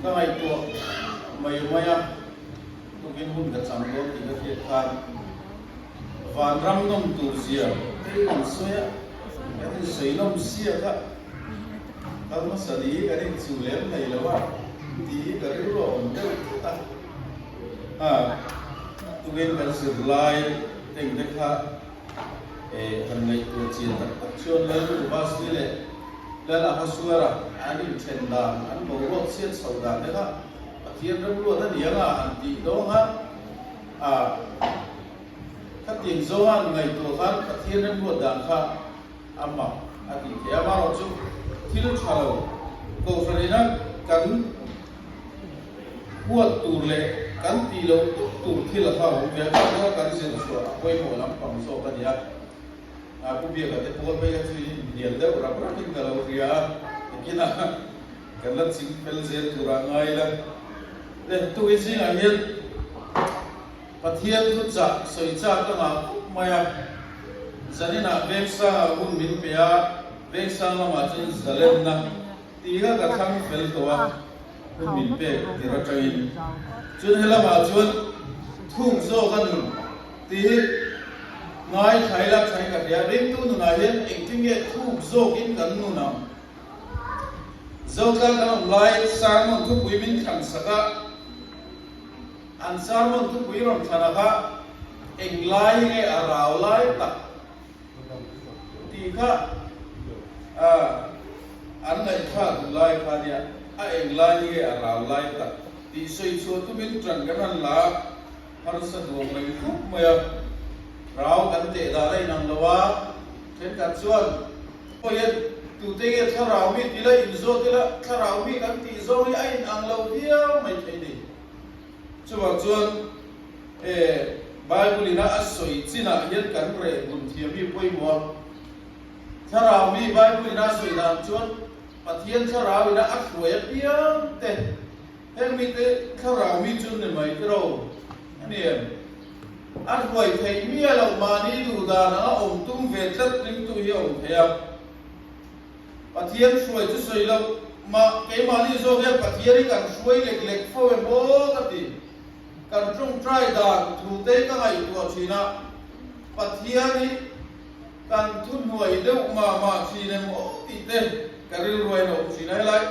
Ka ngaihtuah mai mai a, tukin hun ka chang dawn tih ka hriat khan vanram nawm tur zia te kan sawi a, kan insawi nawm sia kha kal hmasa ni hi kan inchuh lem hlei lo a tih hi ka rilru a awm deuh tlat a. Ha, tukin kan zirlai tengte kha Eh, han ngaihtuah chian tak tak chuan Lal Ubasni leh Lal Ahasuera an inthen dan, an boruak chhiat chho dan te kha Pathian remruat a ni anga han tih dawng a, ah, khatiang zawnga an ngaihtuah khan Pathian remruat dan kha a mak a tih theih a, amaherawh chu thil tha lo Kohhran ina kan Huat tur leh kan tih loh tawp tur thil a kha awm ve a, chu chu kan zir chhuah a pawimawh lampang zawk a ni a. Pu Biaka te pawl phei kha chu inhnial deuh rap rapin ka lo hria a, nikinah kan la ching fel zel turah ngai ila. Le, tukin zingah hian Pathian thuchah sawi chak ka ngah khawp mai a, zaninah Vengsangah hun min pe a, Vengsang lamah chuan zalenna Tih kha ka thlang fel tawh a, hun min pek tir atangin. Chuan helamah chuan thuk zawk a nun tih hi ngai thlai lak thlai ka hria. Ringtu nunah hian engtin nge thuk zawkin kan nun ang? Zotlang kan awm lai sermon thupui min thlan sak a, an sermon thupui rawn thlan a kha englai nge a rau lai tak? Tih kha an ngaihthlak duh lai kha nia, a eng lai nge a rau lai tak tih sawi chhuah tumin ṭan kan han la a, harsa duang reng khawp mai a, rau kan teh dan a inang lo a, ṭhenkhat chuan Awian tute nge thlarau mi ti la inzawt ila, thlarau mi kan tih zawng hi a inang lo viau mai thei ni. Chuvang chuan he Bible ina a sawi chinah hian kan reh bun thiam hi pawimawh a. Thlarau mi Bible ina a sawi dan chuan Pathian thlarau ina a hruai apiang te heng mite thlarau mi chu ni mai tiro a ni em? A hruai theih miah loh mahni duh dan anga awm tum ve tlat ringtu hi a awm thei a. Pathian hruai chu sawi loh mah keimahni zawk hian Pathian hi kan hruai lek lek fo em aw ka ti. Kan tawngtai dan thu te ka ngaihtuah thin a, Pathian hi kan thuhnuai deuh mah mah thin em aw tih te ka rilruain a awm thin a. Helai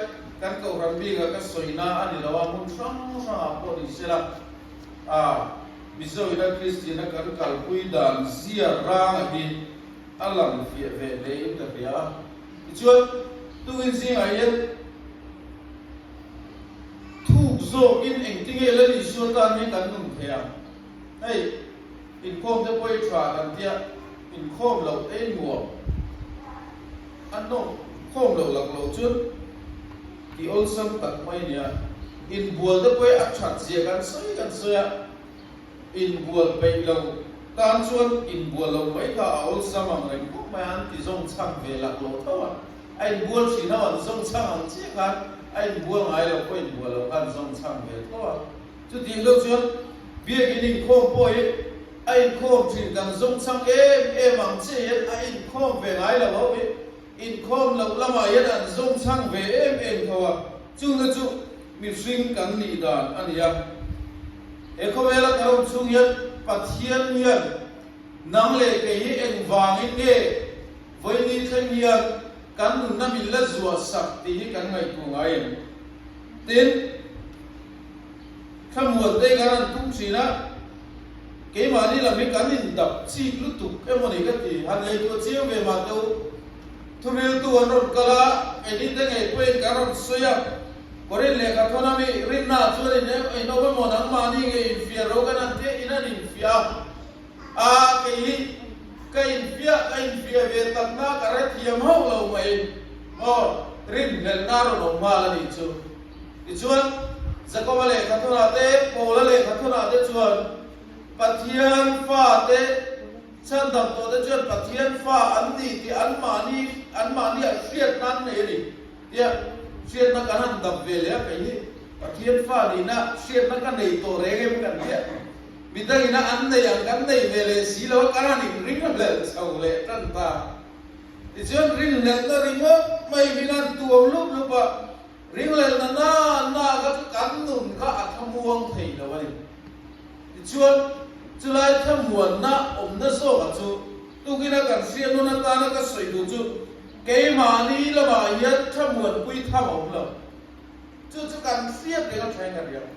kan kohhran bikah ka sawina a ni lo a, hmun hrang hrangah pawh ni sela a Mizo ina Kristiana kan kalpui dan zia ranga hi a lang fiah ve hle in ka hria a. Tichuan, tukin zingah hian thuk zawkin engtinge Lal Isua tan hi kan nun thei ang? Hei, inkhawm te pawh i tha kan tia, inkhawm loh te i nuam. A nawm khawm loh lak loh chuan ti awlsam tak mai nia. Inbual te pawh hi a that zia kan sawi kan sawi a. Inbual peih lo tan chuan inbual loh mai kha a awlsam ang reng khawp mai a, an ti zawng chhang ve lak lo tho a, a inbual thin ho an zawng chhang ang chiah khan a inbual ngai lo pawh inbual lo kha an zawng chhang ve tho a. Chutih loh chuan biakin inkhawm pawh hi a inkhawm thin kan zawng chhang em em ang chiah hian a inkhawm ve ngai lo ho hi Inkhawm loh lamah hian an zawng chhang ve em em tho a, chungte chu mihring kan nih dan a ni a. He khawvela kan awm chhung hian Pathian hian nang leh kei hi engvangin nge vawiini thleng hian kan nunna min la zuah sak tih hi kan ngaihtuah ngai em? Tin, Thlamuan te kan han tum thin a, keimahni lam hi kan indap chik lutuk emaw ni ka ti, han ngaihtuah chiang ve mah teh u. Thuriltu an rawn kal a, keini te ngei pawhin kan rawn sawi a, Korin lehkha thawn ami rinna ah chuan in in awm emaw nangmahni nge infiah ro kan han tia in an infiah a, a kei hi ka infiah ka infiah ve takna ka hrethiam hauh lo mai aw rinhlelhna a rawn awm nghal a nih chu. Tichuan, Jakoba lehkha thunah te, Paula lehkha thunah te chuan Pathian fate chhandam tawhte chuan Pathian fa an ni tih anmahni anmahnia hriatna an nei a ni tia hriatna kan han dap ve leh a, kei hi Pathian fa nihna hriatna ka nei tawh reng em kan tia midangina an nei ang kan nei ve leh si lo a, kan han inringhlelh chho leh tan ta. Tichuan, rinhlelhna ringawt mai min han tuam lup lup a. Ringlelna na na kha chu kan nun kha a thlamuang thei lo a ni. Tichuan, chulai thlamuanna awmna zawka chu tukina kan hria nun atana ka sawi duh chu keimahni lamah hian thlamuanpui tham a awm lo. Chu chu kan hriat reng a thain ka riang.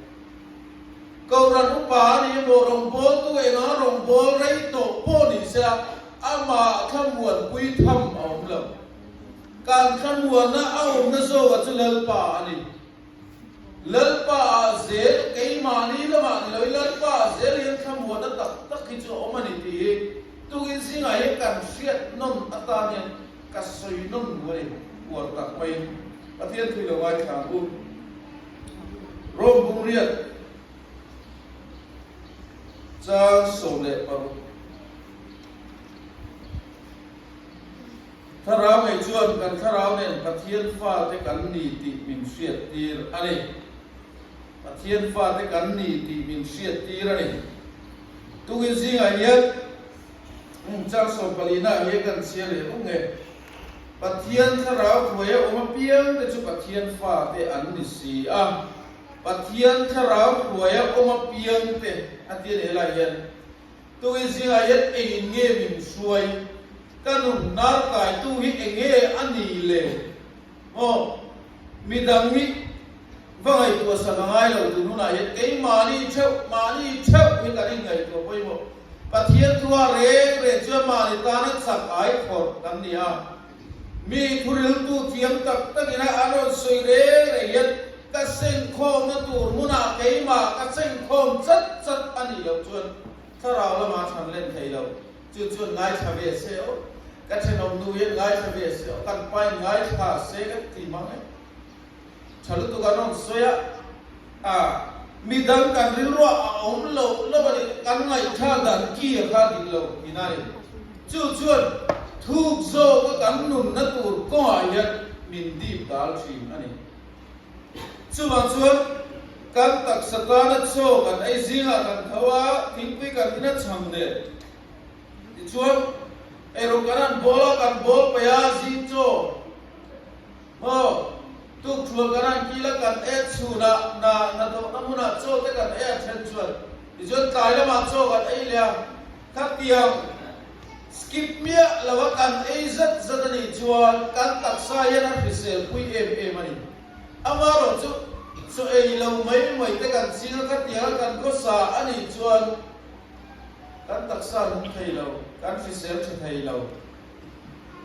Kohhran upa a ni emaw rawngbawltu enga rawngbâwl rei tawh pawh ni se a, amah thlamuanpui tham a awm lo. Kan thlamuanna a awmna zawka chu Lalpa a ni. Lalpa ah zel, keimahni lamah ni loin Lalpa ah zel hian thlamuanna tak tak hi chu a awm a ni tih hi tukin zingah hian kan hriat nawn atan hian ka sawi nawn duh a ni, uar tak maiin Pathian thui lo ngaithla ang u. Rome bungriat chang 16. Thlarau ngei chuan kan thlarau nen Pathian fate kan ni tih min hriattir a ni. Pathian fate kan ni tih min hriattir a ni. Tukin zingah hian chang sawmpalina hian kan chhiar leh vung nge. Pathian thlarau hruaia awm apiang te chu Pathian fate an ni si a. Pathian thlarau hruaia awm apiang te a ti a ni helai hian. Tukin zingah hian engin nge min hruai? Ka nun hnar kaitu hi enge a ni le? Maw? Midang hi va ngaihtuah sak a ngai lo tun hunah hian keimahni theuh, mahni theuh hi kan inngaihtuah pawimawh. Pathian thua reng reng chuan mahni tana chak ai khawrh kan ni a. Mi thuriltu thiam tak takin a an rawn sawi reng reng hian ka sengkhawmna tur hmunah keimah ka sengkhawm chat chat a nih loh chuan thlarau lamah chhan len thei lo. Chu chuan ngaithla ve se aw, ka thenawm nu hian ngaithla ve se aw, kan pain ngaithla se ka ti mang e. Tha lutuk an rawn sawi a, a midang kan rilruah a awm loh lo a ni, kan ngaihthlak dan ki a kha dik lo tihna a ni. Chu chuan thuk zawka kan nunna tur kawngah hian min dip dal thin a ni. Chuvang chuan kan taksa tana chaw kan ei zingah kan tho a, thingpui kan in a chhang nen. Tichuan eirawng kan han bawl a, kan bawl paih a, zing chaw. Maw, tukthual kan han kil a, kan e chhunah na hnathawhna hmunah chaw te kan ei a then chuan tichuan tlai lamah chaw kan ei leh a, khatiang skip miah lo a kan ei zat zat a nih chuan kan taksa hian a hrisel pui em em a ni. Amaherawh chu chaw ei lo mai mai te kan ching a, khatiang a kan khawsa a nih chuan kan taksa nung thei lo, kan hrisel tha thei lo.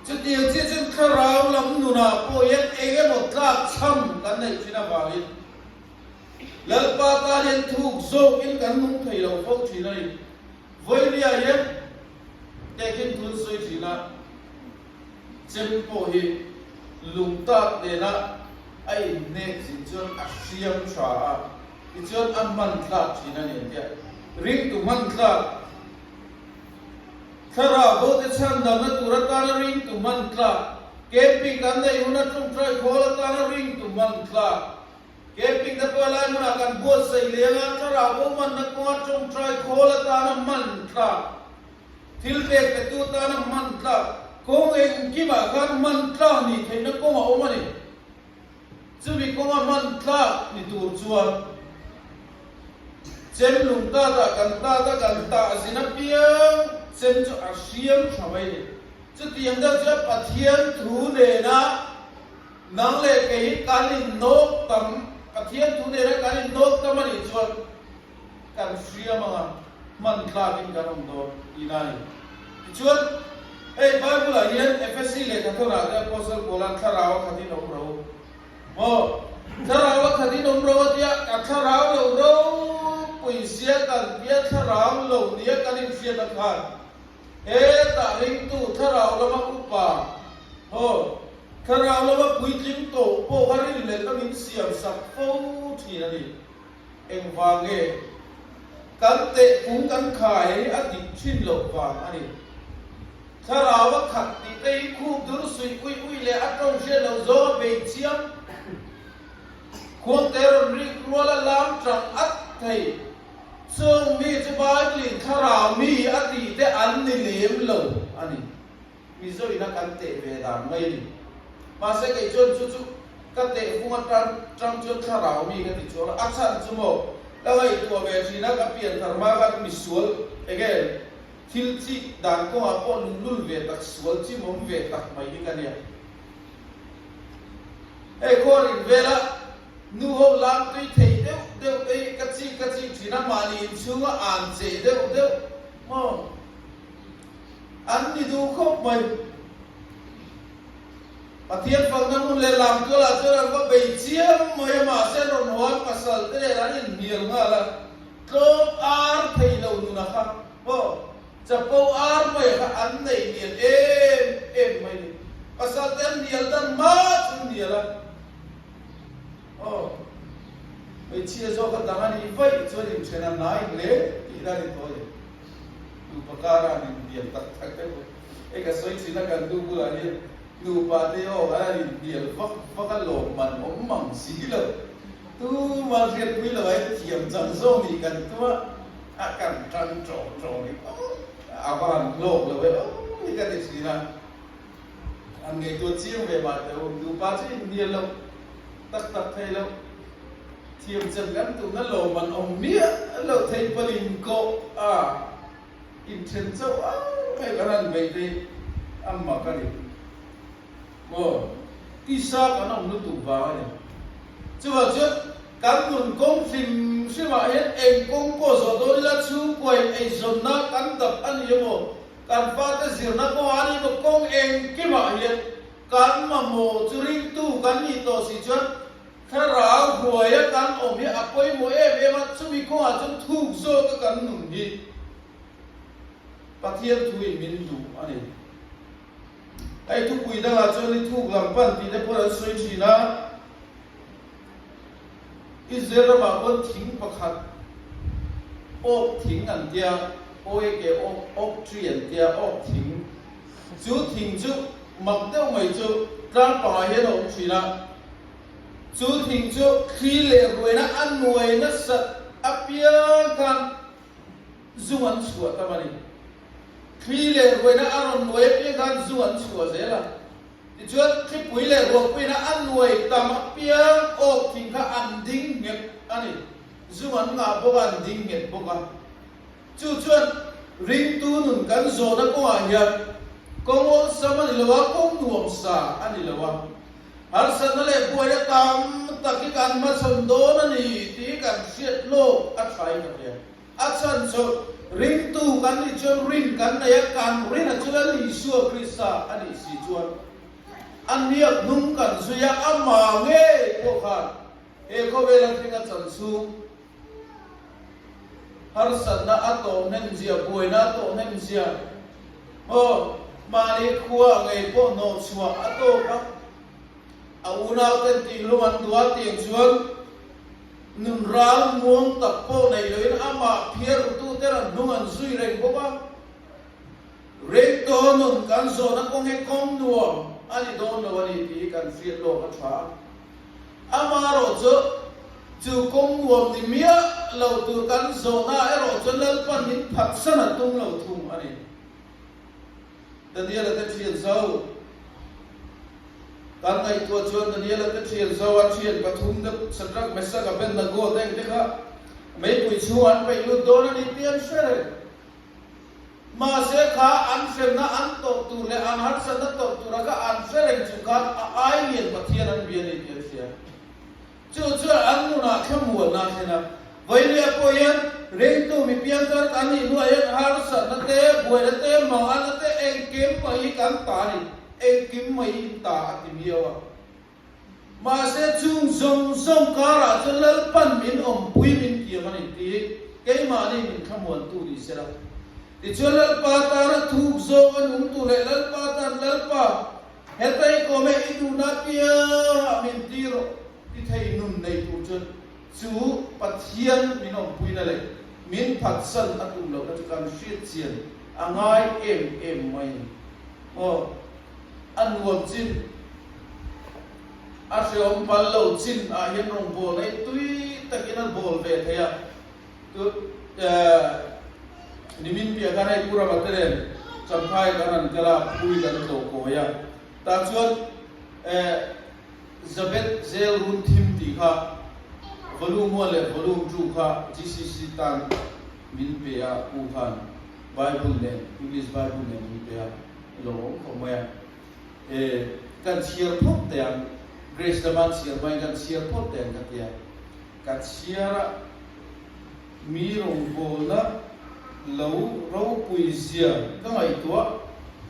Chutiang chiah chuan thlarau lam nunah pawh hian eng emaw tlak chham kan neih thin avangin Lalpa tan hian thuk zawkin kan nung thei lo fo thin a ni. Vawinia hian tehkhin thu an sawi thin a, chem pawh hi lungtak nena a inhnek zin chuan a hriam tha a, tichuan a hman tlak thin a ni an ti a, ringtu hman tlak. Thlarau bote chhandamna tur atana ringtu hman tlak, camping kan neih huna tawngtai khawl atana ringtu hman tlak, camping te pawh helai hmunah kan buatsaih leng a, thlarau bo hmanna kawnga tawngtai khawl atana hman tlak, thil pek petu atana hman tlak, kawng engkimah khan hman tlak nih theihna kawng a awm a ni. Chumi kawnga hman tlak ni tur chuan chem lung tatah kan tat a, kan tah zin apiang chem chu a hriam tha mai a ni. Chutiang deuh chuan Pathian thu nena nang leh kei hi kan innawk tam, Pathian thu nena kan innawk tam a nih chuan kan hriam anga hman tlakin kan awm dawn tihna a ni. Tichuan, hei Bible-ah hian Ephesi lehkha thawnah te Apostle Paula'n thlarau a khatin awm ro maw? Thlarau a khatin awm ro a tia, ka thlarau lo ropui sia kan tia thlarau lo nia kan inhriatna khan hetah ringtu thlarau lama upa haw thlarau lama puitling tawh pawh kha rinhlelhna min siam sak fo thin a ni. Engvang nge kan tehfung kan khai hi a dik thin loh vang a ni. Thlarau a khat tih te hi khup dur suih uih uih leh a tawng hriat loh zawng a bei chiam. Khuangte rawn rik rual a lam tang at thei. Chung mi chu Bible in thlarau mi a tih te an ni lem lo a ni. Mizo ina kan teh ve dan mai a ni. Mahse kei chuan chu chu. Ka tehfung atang tang chuan thlarau mi ka ti chuang a, a chhan chu maw ka ngaihtuah ve thin a, ka pian thar hma khan misual enge thil chik dan kawngah pawh luhlul ve tak sual chimawm ve tak mai hi ka nia. Hei khuarin vela nu ho lam tui thei deuh deuh te hi ka chik ka chik thin a, mahni inchhunga an cheh deuh deuh maw an ni duh khawp mai. Pathian fakna hmun leh lam tualah chuan an va bei chiam mai a, mahse an rawn haw an pasal te nen an inhnial nghal a, tlawm ar thei lo nuna kha maw chapo ar mai kha an nei lian em em mai ni. Pasal te an hnial dan hma chu an hnial a, aw hmeichhia zawk a dang a nih vaih chuan inthen a hnai hle tih na a ni tawh a ni. Nupa kara an inhnial tak tak deuh a, hei ka sawi thin a kan nu bulah hian nupa te aw an han inhnial vak vak a lawmman awm mang si lo. Tuma hriatpui lo ah hian thiam chang zawk nih kan tum a, a kan tang tawng tawng hi a va han hlawk lo e aw hi ka ti thin a. An ngaihtuah chiang ve mah teh u, nupa chu inhnial loh tak tak thei loh. Thiam chan kan tuhna lawm an awm miah loh thei palin kawh a inthen chauh ang mai kan han beih te hi a mak a ni. Maw? Tisa kan awm lutuk vang a ni. Chuvang chuan kan nun kawng hrim hrimah hian eng kawng pawh zawh dawn ila chhungkuain eizawnna kan dap a ni emaw Kan fate zirna kawngah a ni maw kawng engkimah hian kan mamawh chu ringtu kan nih tawh si chuan thlarau hruaia kan awm hi a pawimawh em em a, chumi kawngah chuan thuk zawka kan nun hi Pathian thuin min duh a ni. Hei thupui dangah chuan i thuk lam pan tih te pawh an sawi thin a, Israel ramah khawn thing pakhat awk thing an tia, oak oak, oak tree an tia, awk thing. Chu thing chu mak deuh mai chu tlang pangah hian a awm thin a. Chu thing chu thli leh ruaina a nuai nasat apiang khan zung an chhuah tam a ni. Thli leh ruaina a rawn nuai apiang khan zung an chhuah zel a. Tichuan, thlipui leh ruahpuina a nuai tam apiang awk thing kha an ding nghet a ni. Zung an ngah bawk a, an ding nghet bawk a. Chu chuan ringtu nun kan zawhna kawngah hian kawng awlsam a ni lo a, kawng nuamsa a ni lo a. Harsatna leh buaina tam tak hi kan hmachhawn dawn a ni tih kan hriat lawk a thain ka hria. A chhan chu ringtu kan nih chuan rin kan nei a, kan rin a chu Lal Isua Krista a nih si chuan a hniak hnung kan zui a, amah ngei pawh khan he khawvel a thleng a chan chhung harsatna a tawh hnem zia, buaina a tawh hnem zia, aw mahni khua ngei pawh hnawhchhuah a tawk a. A unauten tihlum an duh a tiang chuan nun ral muang tak pawh nei loin amah phiar rututen an hnung an zui reng bawk a. Rengtaw nun kan zawhna kawng hi kawng nuam a ni dawn lo a ni tih hi kan hriat lawk a tha a. Amaherawh chu, chu kawng nuam ni miah lo tur kan zawhna erawh chuan Lalpan min phatsan a tum lo thung a ni. Daniel-a te thian zo. Kan ngaihtuah chuan Daniel-a te thian zo a thian pathum te Shadrach, Meshach, Abednego te engte kha meipui chhungah an peih lut dawn a ni tih an hre reng. Mahse kha an hremna an tawrh tur leh an harsatna tawrh tura kha an hre reng chung khan a ai lian Pathian an bia a ni tih an hria. Chu chuan an nunah thlamuanna a thlen a. Vawinia pawh hian ringtu mi piangthar kan nih hnuah hian harsatna te, buaina te, manganna te engkim mai hi kan ta a ni. Engkim mai hi in ta a ti miau a. Mahse chung zawng zawng karah chuan Lalpan min awmpui min tiam a ni tih keimahni min thlamuantu ni sela. Tichuan Lalpa tana thuk zawng a nung tur leh Lalpa tan Lalpa Heta i kawm e, i duhna apiangah min ti rawh ti thei nun nei tur chuan chu Pathian min awmpuina leh min phatsan a tum lohna chu kan hriat chian a ngai em em mai a ni. Aw, a nuam chin, a hreawm pal lo chin ah hian rawngbawlna hi tui takin a bawl ve thei a. Tu nimin piah khan hei Pu Rama te nen Champhai kan han kal a, Pui kan tlawh kawi a. Tah chuan eh. Zabeth Zel Run Thim tih kha Volume 1 leh Volume 2 kha GCC tan min pe a, Pu khan Bible nen, English Bible nen min pe a, lo awm khawp mai a. E, kan chhiar phawt teh ang, Grace lama an chhiar hmain kan chhiar phawt teh ang ka ti a. Ka chhiar a, mi rawngbawlna lo ropui zia ka ngaihtuah,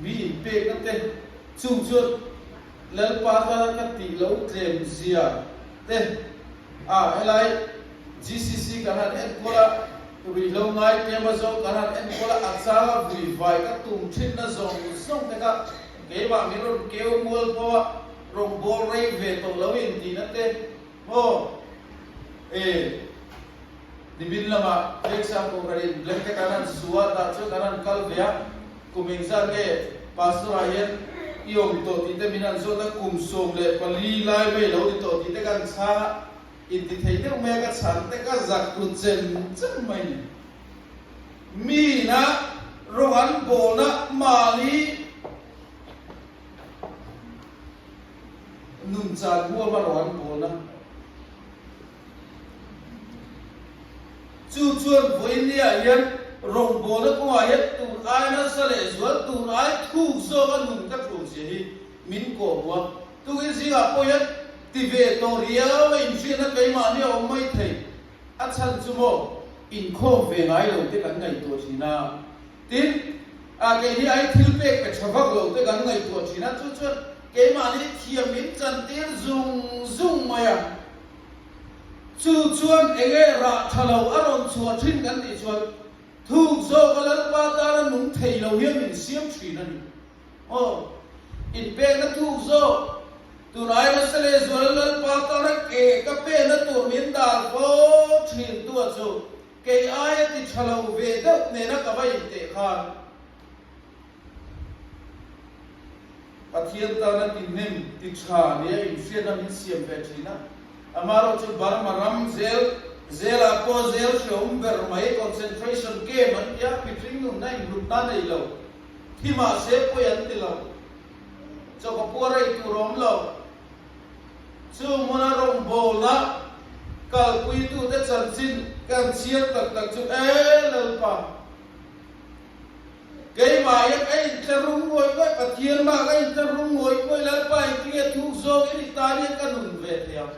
mi inpekna te chung chuan Lalpa tana ka tih lo tlem zia te a helai GCC kan han enkawl a, ruihhlo ngai tlem a zawng kan han enkawl a, a changa vui vai ka tum thinna zawng zawng te kha keimah min rawn keu mual pawh a rawngbâwl rei ve tawh lo in tihna te maw e nimin lamah Vengsa Kohhran in blanket an han su a tah chuan kan han kal ve a. Kum engzat nge Pastor ah hian i awm tawh tih te min han zawt a, kum 14 lai mai lo ni tawh tih te kan chhang a, inti thei deuh mai a ka chhan te ka zak ru chem chem mai ni. Mi ina rawng an bawlna mahni nun chan huama rawng an bawlna. Chu chuan vawinia hian rawngbawlna kawngah hian tun ai nasa leh zual, tun ai thuk zawka nun ka thul zia hi min kawhhmuh a. Tukin zingah pawh hian ti ve tawh riau a inhriatna keimahni a awm mai thei. A chhan chu maw inkhawm ve ngai lo te kan ngaihtuah thin a. Tin, a keini ai thil pek pe tha vak lo te kan ngaihtuah thin a, chu chuan keimahni thiam min chantir zung zung mai a. Chu chuan eng nge rah tha lo a rawn chhuah thin kan tih chuan thuk zawka Lalpa tana nung thei lo hian min siam thin a ni. Aw, inpekna thuk zawk, tun ai nasa leh zuala Lalpa tana ke ka pehna tur min dal fo thin tua chu Kei aia ti tha lo ve deuh nena ka va inteh khan Pathian tana ti hnem, ti tha nia inhriatna min siam ve thin a. Amaherawhchu Burma ram zel zelah pawh zel hreawm ber mai concentration camp an ti a, mihring nunna inhlutna nei lo, thi mahse pawi an ti lo, chawka puar ei tur a awm lo. Chu hmuna rawngbawlna kalpuitute chanchin kan chhiar tak tak chu, E Lalpa, keimah hian ka intlarung ngawih ngawih, Pathian mah ka intlarung ngawih ngawih, Lalpa engtinge thuk zawngin i tan hian ka nun ve thei ang.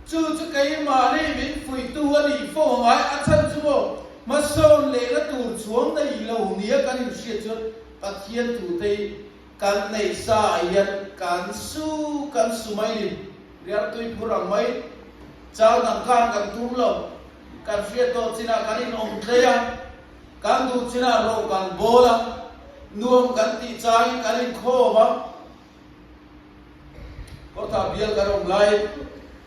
Chu chu keimahni min fuihtu a nih fo a ngai, a chhan chu maw hmasawn lehna tur chuang nei lo nia kan inhriat chuan Pathian thute hi Kan neih sa ah hian kan su kan su mai ni. Riartui phur ang mai. Chau dang khan kan tum lo. Kan hriat tawh chinah kan inawm tlei a, kan duh chinah ro kan bawl a, nuam kan tih changin kan inkhawm a. Kawtah bial kan awm lai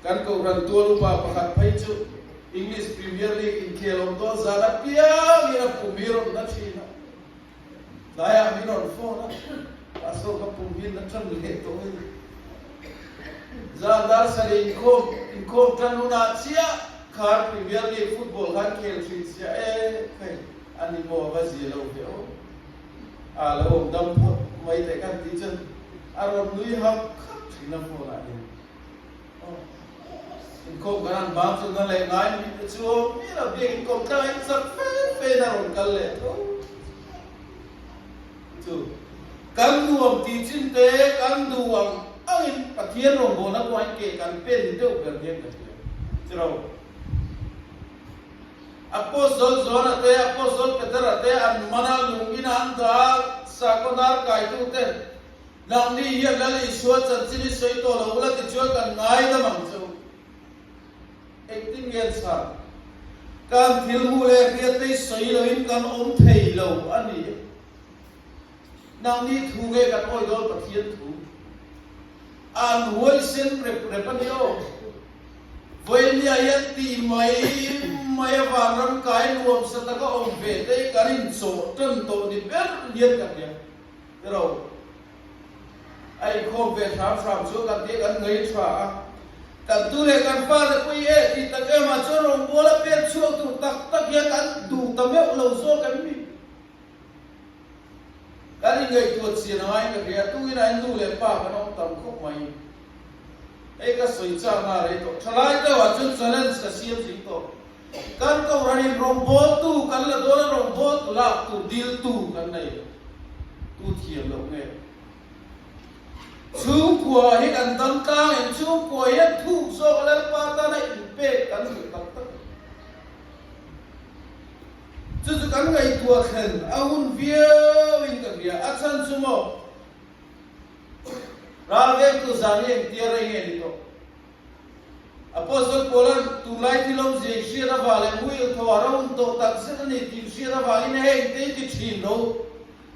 kan kohhran tual upa pakhat phei chu English Premier League inkhel awm dawn zan apiangin a pum hi rawn na thin a. Tlaiah min rawn phone a, Pastor ka pum hi na tan leh tawh in zan dar sarih inkhawm inkhawm tan hunah chiah khan Premier League football khan khel thin sia e khai a ni maw a va zia lo ve aw a lo awm dam phawt mai teh kan tih chuan a rawn nui hak hak thin a phone ah hian. Inkhawm kan han bang chu na leh ngai mi te chu awm miah lo biak inkhawm tlang in chak fe fe in a rawn kal leh tho chu kan nuam tih chin te kan duh ang ang in Pathian rawngbawlna pawh in ke kan pen deuh ber hian ka hria chiro Apostle John-a te Apostle Peter-a te an mana lung in an dah sakhaw nar kaitu ten Nangni hian Lal Isua chanchin i sawi tawh lo ula tichuan kan ngaidam ang che u. Engtin nge an chhan? Kan thil hmuh leh hriat te i sawi loin kan awm thei lo a ni e. Nangni thu nge kan awi dawn Pathian thu? An huaisen rep rep a ni aw. Vawinia hian tih mai mai a vanram kai nuamsa taka awm ve te hi kan inchawh tan tawh ni ber hian ka hria. Tiro, a inkhawm ve hram hram chu kan tih kan ngaih tha a, kan tu leh kan fate pawh i e tih tak em ah chuan rawngbawla pek chhuak tur tak tak hian kan duh ta meuh lo zawk em ni? Kan inngaihtuah chian a ngaiin ka hria, tukin ah hian nu leh pa kan awm tam khawp mai. Hei ka sawi chak na rei tawh. Thalai deuhah chuan challenge ka siam zing tawh. Kan kohhranin rawngbawltu kan la dawn a, rawngbawltu lak tur diltu kan nei tu thiam loh nge? Chhungkua hi kan dam tlang em? Chhungkua hian thuk zawk a Lalpa tana inpek kan duh tak tak em? Chu chu kan ngaihtuah thlen a hun viauin ka hria. A chhan chu maw? Ral vengtu zan hi engtia rei nge ni tawh? Apostle Paula'n tunlai thil awmzia i hriat avang leh muil thaw a ro un tawh tak zet a ni tih hriat avangin heng te i ti thin lo.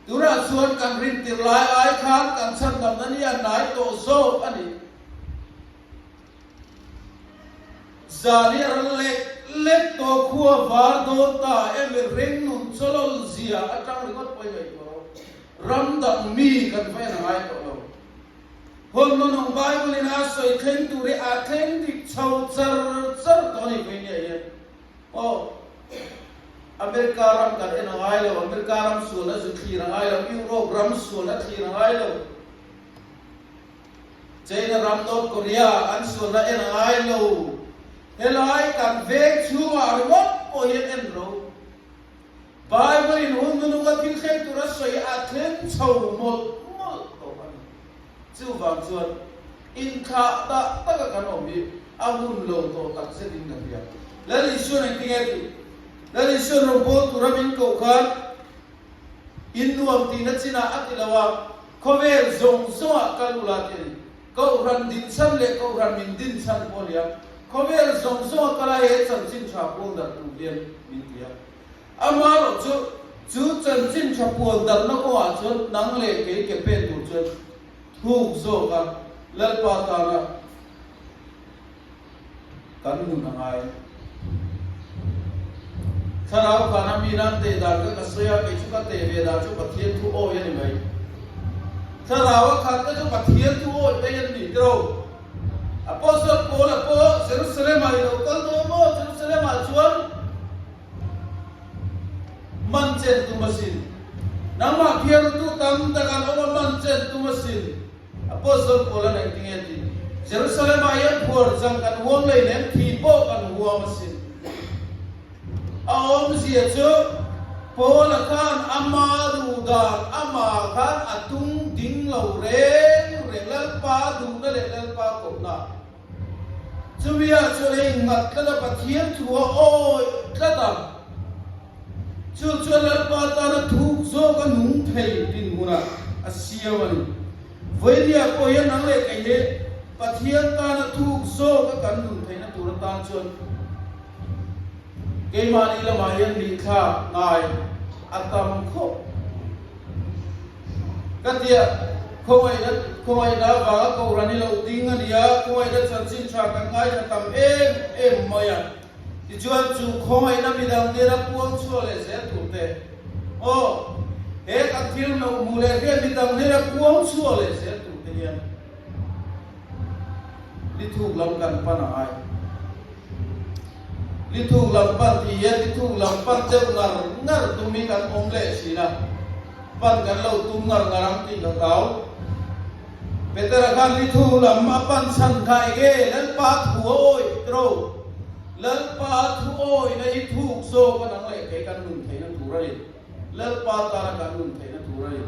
Tunah chuan kan rintir lai ai khan kan chhandamna ni a hnai tawh zawk a ni. Zan hi a ral lek lek tawh khua var dawn ta em i ring nun chawlawl zia atang ringawt pawhin ngaihtuah rawh. Ram dang mi kan va en a ngai tawh lo. Hun nunung Bible in a sawi thleng tur hi a thleng dik chho char char tawh a ni vei nia hian. Aw, America ram kan en a ngai lo, America ram sual a zu thlir a ngai lo, Europe ram sual a thlir a ngai lo, China ram North Korea an sualna en a ngai lo. Helai kan veng chhungah ringawt pawh hian en ro. Bible in hun nununga thil thleng tur a sawi a thleng chho mawlh mawlh tawh a ni. Chuvang chuan inthlah dah taka kan awm hi a hun lo tawh tak zetin ka hria. Lal Isuan engtin nge tih? Lal Isuan rawngbâwl tura min koh khan in nuam tihna chinah a ti lo a, khawvel zawng zawngah kal ula tih a ni. Kohhran dinchhan leh kohhran min dinchhan pawh a ni a, khawvel zawng zawnga kal a he chanchin tha puang darh tur hian min ti a. Amaherawh chu, chu chanchin tha puan darhna kawngah chuan nang leh kei ke pen tur chuan thuk zawka Lalpa tana kan nun a ngai. Thlarau khan a mi nan teh dan kha ka sawi a, kei chu ka teh ve dan chu Pathian thu awi a ni mai. Thlarau a khat te chu Pathian thu awi mai an ni tiro. Apostle Paul-a pawh Jerusalem-ah i lo kal dawn maw? Jerusalem-ah chuan man chen tum asin. Nangmah phiartu tam tak an awm a, man chen tum asin. Apostle Paul-a'n engtinge a tih? Jerusalem-ah hian phuar chang kan huam lei nem, thi pawh kan huam asin. A awmzia chu Paul-a khan ama duh dan amah khan a tung ding lo reng reng, Lalpa duhna leh Lalpa kohna. Chumi-ah chuan a innghat tlat a, Pathian thu a awih tlat a. Chu chuan Lalpa tana thuk zawk a nung thei dinhmunah a siam a ni. Vawinia pawh hian nang leh kei hi Pathian tana thuk zawk a kan nun theihna tur atan chuan keimahni lamah hian mihthlak ngai a tam khawp. Ka tia, khawngaihna khawngaihna avanga kohhran hi lo ding a nia, khawngaihna chanchin tha kan ngaithla tam em em mai a. Tichuan chu khawngaihna midang nena puang chhuah leh zel tur te, aw, he kan thil loh hmuh leh hriat midang nena puang chhuah leh zel tur te hian lithuk lam kan pan a ngai. Lithuk lam pan tih hian lithuk lam pan deuh ngar ngar tum hi kan awm leh thin a, pan kan lo tum ngar ngar ang tih ka hlau. Petera khan lithu lam a pan chhan kha enge Lalpa thu a awih tro? Lalpa thu awihna hi thuk zawk a nang leh kei kan nun theihna tur a ni. Lalpa tana kan nun theihna tur a ni.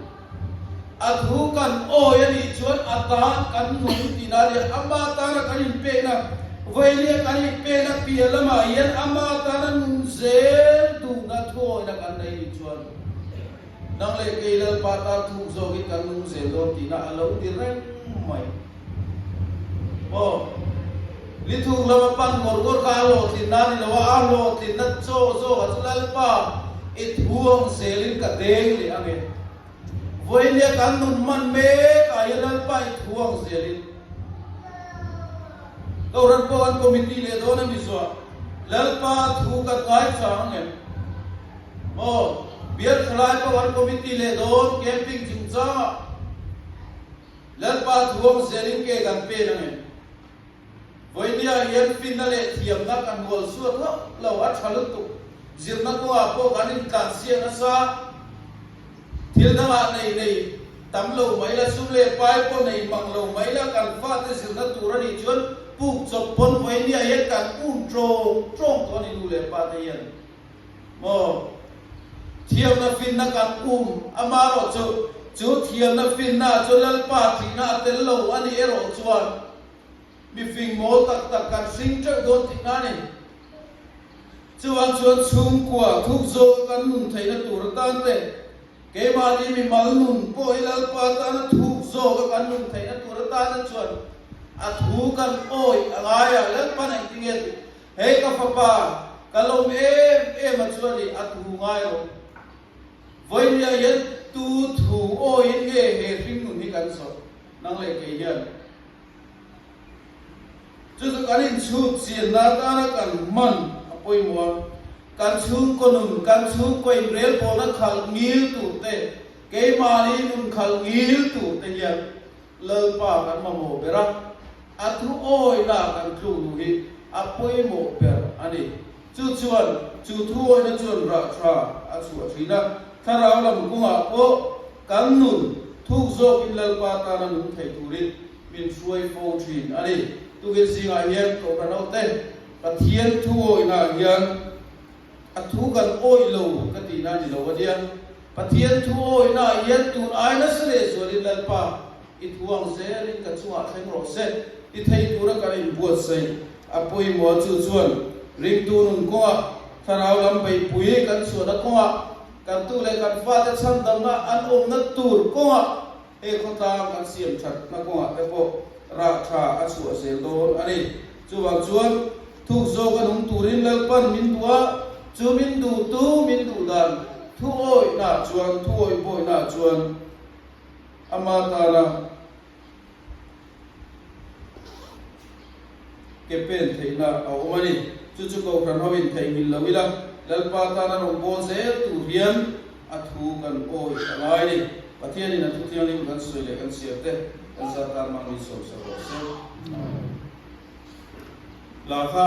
A thu kan awi a nih chuan a tan kan nun tihna a ni. Ama tana kan inpekna, vawinia kan inpekna piah lamah hian ama tana nun zel duhna thu awihna kan nei nih chuan, Nang leh kei Lalpa tan thuk zawkin kan nung zel dawn tihna a lo ti reng mai. Aw, li thuk lama pan ngawr ngawr kha a hlawhtlinna a ni lo a, a hlawhtlinna chaw zawkah chu Lalpa i thuang zelin ka deng leh ang e. Vawinia kan nun hman mek ah hian Lalpa i thuang zelin Kohhran pawh an committee leh dawn a mi zuah Lalpa thu kan ngaichang ang em? Maw, Bial Thalai pawh an committee leh dawn camping chungchangah Lalpa thuang zelin ke kan pen ang em? Vawinia hian finna leh thiamna kan hual suat hauh lo, a tha lutuk. Zirna kawngah pawh kan intlansiak nasa. Thil dangah nei nei. Tam lo mai la, sum leh pai pawh nei mang lo mai la, kan fate zirna tur a nih chuan puk chawp pawn vawinia hian kan um tawng tawng tawh a ni nu leh pa te hian. Maw? Thiamna finna kan um amarawh chu, chu thiamna finna ah chuan Lalpa thihna a tel lo a nih erawh chuan mifing mawl tak tak kan hring teuh dawn tihna a ni. Chuvang chuan chhungkua thuk zawk kan nun theihna tur atan te, keimahni mimal nun pawh hi Lalpa tana thuk zawka kan nun theihna tur atana chuan a thu kan awih a ngai a, Lalpan engtinge tih Hei ka fapa, ka lawm em em a chuan i a thu ngai lo. Vawinia hian tu thu awiin nge he hringnun hi kan zawh? Nang leh kei hian. Chu chu kan inchhut chianna atana kan hman a pawimawh a, kan chhungkaw nun, kan chhungkaw inrelbawlna khalh ngil tur te, keimahni nun khalh ngil tur te hian Lalpa kan mamawh ber a, a thu awihna kan tluk duh hi a pawimawh ber a ni. Chu chuan chu thu awihna chuan rah tha a chhuah thin a, thlarau lam kawngah pawh kan nun thuk zawkin Lalpa tana nung thei turin min hruai fo thin a ni. Tukin zingah hian Kohhran hote Pathian thu awihnaah hian A thu kan awih lo ka tihna a ni lo a nia. Pathian thu awihnaah hian tun ai nasa leh zualin Lalpa, i thu ang zelin ka chungah thleng rawh se ti thei tura kan inbuatsaih a pawimawh chu chuan ringtu nun kawngah, thlarau lam beihpui kan chhuahna kawngah, kan tu leh kan fate chhandamna an awmna tur kawngah he khawtlang kan siam thatna kawngah te pawh rah tha a chhuah zel dawn a ni. Chuvang chuan thuk zawk a nung turin Lalpan min duh a, chu min duhtu min duh dan thu awihnaah chuan, thu awih bawihnaah chuan ama tana ke pen theihna a awm a ni. Chu chu Kohhran ho in theihnghilh lo ila, Lalpa tana rawn bawl zel tur hian a thu kan awih a ngai a ni. Pathianin a thu thianghlim kan sawi leh kan chhiar te kan zat tan mang min sawmsak rawh se. Amen. La kha.